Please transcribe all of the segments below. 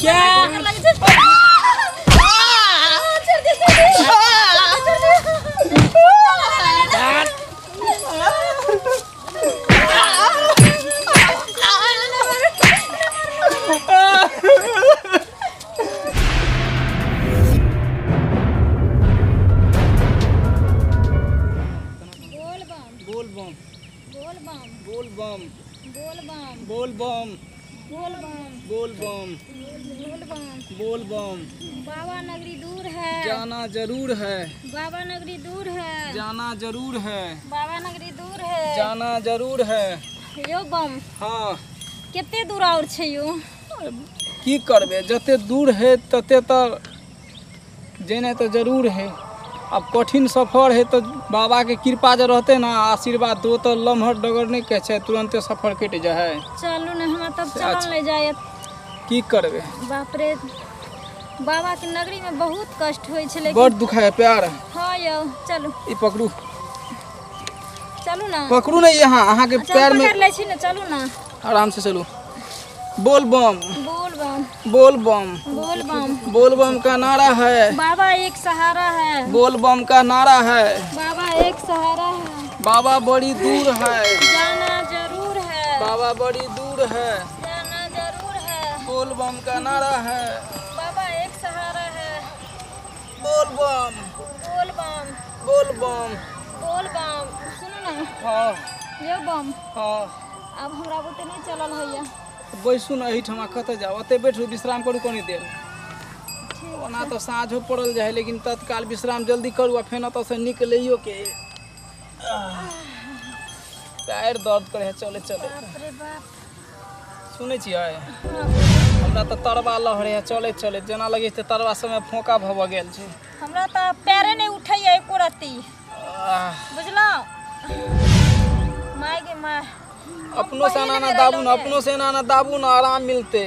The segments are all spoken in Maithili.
क्या बोल बम बोल बम बोल बम बोल बम बोल बम बोल बम बोल बम बोल बम बोल बम बाबा नगरी दूर है जाना जरूर है बाबा नगरी दूर है जाना जरूर है बाबा नगरी दूर है जाना जरूर है यो बम हाँ कते दूर और छै यो की करबै जते दूर है तते तऽ जेनाइ तऽ जरूर है आब कठिन सफर है तऽ बाबाके कृपा जे रहतै ने आशीर्वाद दो तऽ लम्हर डगर नहि कहै छै तुरन्ते सफर कटि जाइ है चलू ने हमरा तब से चलल अच्छा। नहि जायत की करबै बाप रे बाबा के नगरी में बहुत कष्ट होइ छै लेकिन बड दुखाय प्यार हाँ यौ चलू ई पकड़ू चलू ने पकड़ू ने यहाँ अहाँके अच्छा, पैर में पकड़ लै छी ने चलू ने आराम से चलू बोल बम बोल बम बोल बम बोल बम बोल बम का नारा है बाबा एक सहारा है बोल बम का नारा है बाबा एक सहारा है बाबा बड़ी दूर है जाना जरूर है बाबा बड़ी दूर है जाना जरूर है बोल बम का नारा है बाबा एक सहारा है बोल बम बोल बम बोल बम बोल बम सुनू ने हाँ यौ बम हाँ आब हमरा बुते नहि चलल होइया बैसू ने एहिठमा कतऽ जाउ ओतहि बैठू विश्राम करू कनी देर ओना तऽ साँझो पड़ल जाइ है लेकिन तत्काल विश्राम जल्दी करू आ फेर ओतऽसँ निकलैयो के पैर दर्द करे है चले चले बाप रे बाप सुनै छियै हमरा तऽ तरवा लहरे है चलैत चलैत जेना लगै छै तरवा सबमे फोका भऽ गेल छै हमरा तऽ पैरे नहि उठैया एको रत्ती आह, बुझलहुँ माय गे माय अपनो से एना एना दाबू ने अपनो से एना एना दाबू ने आराम मिलतै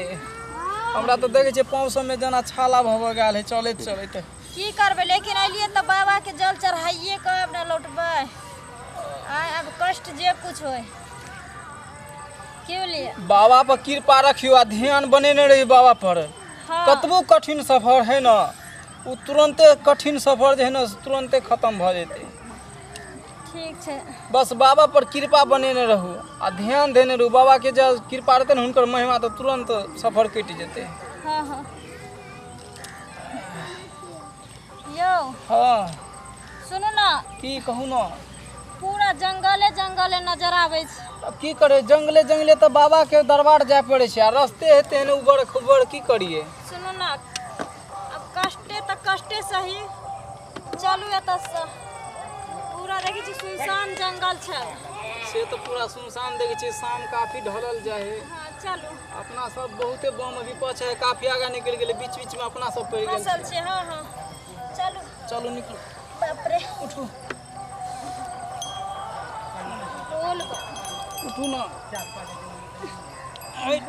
हमरा तऽ देखै छियै पाँव सबमे जेना छाला भऽ गेल है चलैत चलैत की करबै लेकिन अलियै तऽ बाबाके जल चढ़ाइए कऽ आब ने लौटबै आय आब कष्ट जे कुछ होय की बुझलियै बाबा पर कृपा रखियो आ ध्यान बनेने रही बाबा पर हाँ कतबो कठिन सफर है ने ओ तुरन्ते कठिन सफर जे है ने से तुरन्ते खतम भऽ जेतै ठीक छै बस बाबा पर कृपा बनेने रहू आ ध्यान देने रहू बाबा के जे कृपा रहतै ने हुनकर महिमा तऽ तुरन्त सफर कटि जेतै हाँ हाँ यौ हाँ सुनू ने की कहू ने पूरा जंगले जंगले नजर आबै छै अब की करे जंगले जंगले तऽ बाबा के दरबार जाय पड़ै छै आ रस्ते हेतै ने उबड़ खुबड़ की करिए सुनू ने अब कष्टे तऽ कष्टे सही चलू एतऽसँ पूरा देखै छी सुनसान जंगल छै से तऽ पूरा सुनसान देखै छियै शाम काफी ढलल जाइ है हाँ चलू अपना सब बहुते बम विपक्ष है काफी आगा निकलि गेलै बीच बीच में अपना सब पड़ि गेल फसल छै हाँ हाँ चलू चलू निकलू बाप रे उठू बोल बम उठू ना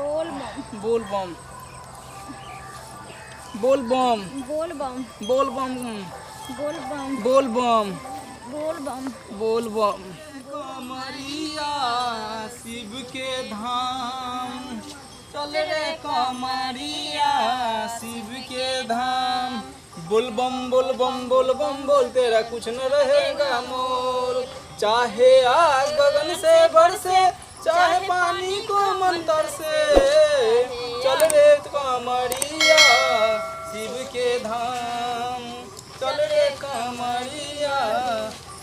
बोल बम बोल बम बोल बम बोल बम बोल बम बोल बम बोल बम बोल बम बोल बम कमरिया शिव के धाम चल रे कमरिया शिव के धाम बोल बम बोल बम बोल बम बोल तेरा कुछ न रहेगा मोल चाहे आग गगन से बरसे चाहे पानी को मंतर से चल रे कमरिया शिव के धाम चल रे कमरिया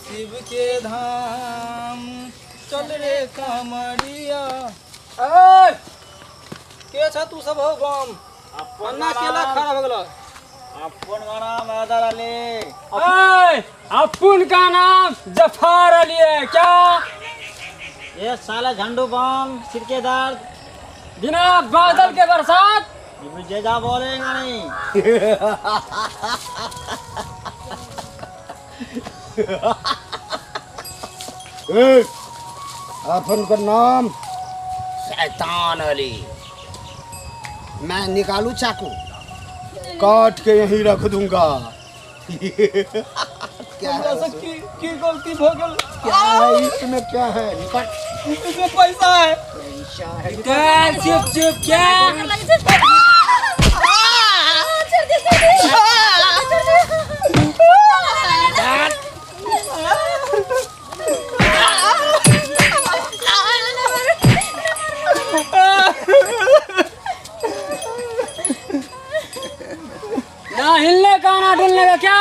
शिव के धाम चल रे कमरिया ए के छ तू सब हो बम अन्ना केला खड़ा हो गेलो अपन का नाम हैदर अली ए, अपुन का नाम जफर अली है क्या ये साला झंडू बम सिर के दर्द बिना बादल के बरसात ये जेजा बोलेगा नहीं ए, अपन का नाम शैतान अली मैं निकालू चाकू काट के यहीं रख दूंगा क्या है हमरा से उसमें? की की गलती भ गेल? क्या है इसमें, क्या है? निकाल। इसमें पैसा है। पैसा है? निकाल, चुप चुप क्या? लगे छै। छोड़ दे, छोड़ दे, छोड़ दे। ना हिलने का ना डुलने का क्या?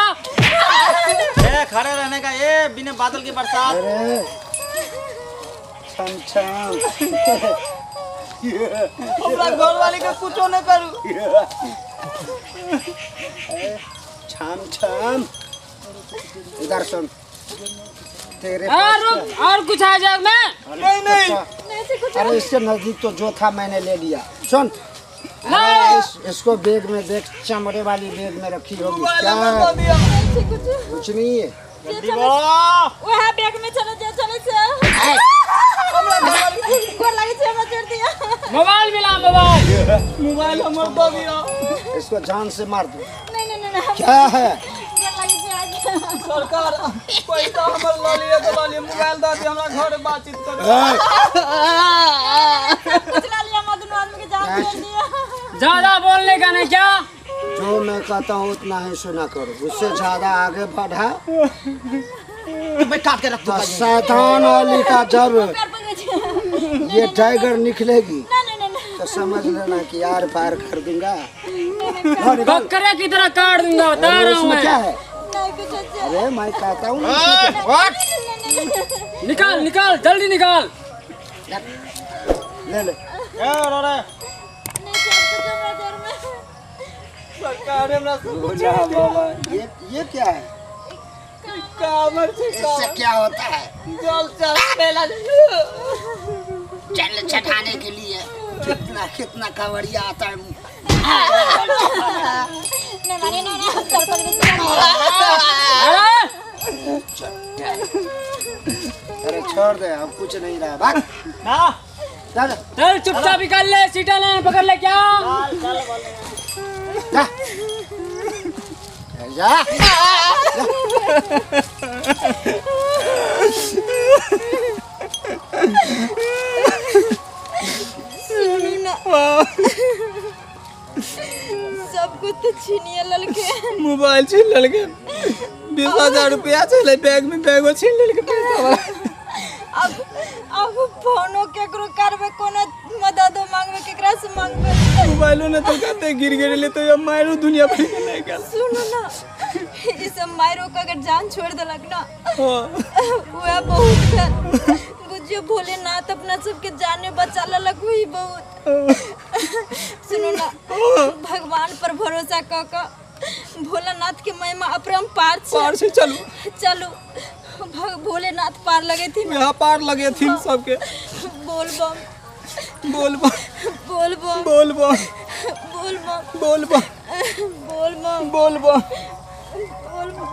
ए खड़े रहने का, ये बिना बादल की बरसात। अरे छम छम। हमरा घर वाली के कुछो नहीं करू। छम छम, इधर सुन, तेरे और पास रुक, और कुछ आ जाए में? अरे नहीं, नहीं। कुत्ता। नहीं से कुछ। अरे इसके नजदीक तो जो था मैंने ले लिया। सुन, नहीं। इसको बैग में देख, चमड़े वाली बैग में रखी होगी। मोबाइल क्या हमर है? दऽ दिअ। नहीं से कुछ। कुछ नहीं है। जे चले वह बैग में चलो, जे चले से हमरा घर वाली गोर लगे छै, हमरा छोड़ दिया। मोबाइल मिला, मोबाइल। मोबाइल हमर दऽ दिअ। इसको जान से मार दो। नहीं नहीं नहीं। क्या है? गोर लगे छै आगे। सरकार, पैसा हमर लऽ लिअ तऽ लऽ लिअ, मोबाइल दऽ दिअ, हमरा घर बातचीत करू। ए, सब कुछ ला लिया, हमरा दुनू आदमी के जान छोड़ दिया। ज्यादा बोलने का नहीं क्या? जो मैं कहता हूँ उतना ही सुना करो, उससे ज्यादा आगे बढ़ा मैं काट के रख तो दूंगा। शैतान अली का जब पैर पकड़े छै। ये टाइगर निकलेगी नहीं नहीं नहीं। तो समझ लेना कि यार पार कर दूंगा। हाँ, निकाल। बकरे की तरह काट दूंगा, बता अरे रहा हूँ उसमें मैं। क्या है? नहीं कुछ अच्छा। अरे मैं कहता हूँ ना, इसमें क्या नहीं नहीं नहीं। निकाल निकाल, जल्दी निकाल। ले ले। ए रे नहीं सब कुछ हमरा घर में। सरकार, हमरा से कुछ नहीं भेलै। ये क्या है? कामर छै। इससे क्या होता है? जल चल मेला। जल चढ़ाने के लिए कितना कितना कांवरिया आता है। नहीं नहीं नहीं नहीं, सर पकड़े छै। अरे अरे छोड़ दे, अब कुछ नहीं रहा, भाग। ना। जा जा। चल चुपचाप निकाल ले, सीटा ले, पकड़ ले क्या? जा जा। सुनू ना, सब कुछ तो छीनिए ललके। मोबाइल छीन लेलकै, 20,000 रुपया छलै बैग में, बैगो छीन लेलकै पैसा वाला। अब फोनो केकरो करबै, कोनो मददो मांगबै, केकरा से मांगबै? मोबाइलो ने तो कहते गिर गेलै तो अब मारो दुनिया भर के नहीं गेल। सुनू ना, ई सब मारो के अगर जान छोड़ देलक ना, हाँ। वह बहुत है। बुझियो भोलेनाथ अपना सबके जाने बचा लेलक, वही बहुत। सुनू ना, भगवान पर भरोसा क क भोलानाथ के महिमा अपरम्पार छै। पार से चलू। चलू, भोलेनाथ पार लगेथिन। यहाँ पार लगेथिन सबके। बोल बम। बोल बम। बोल बम। बोल बम। बोल बम। बोल बम। बोल बम। बोल बम।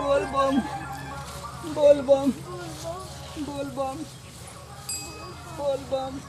बोल बम। बोल बम, बोल बम, बोल बम, बोल बम।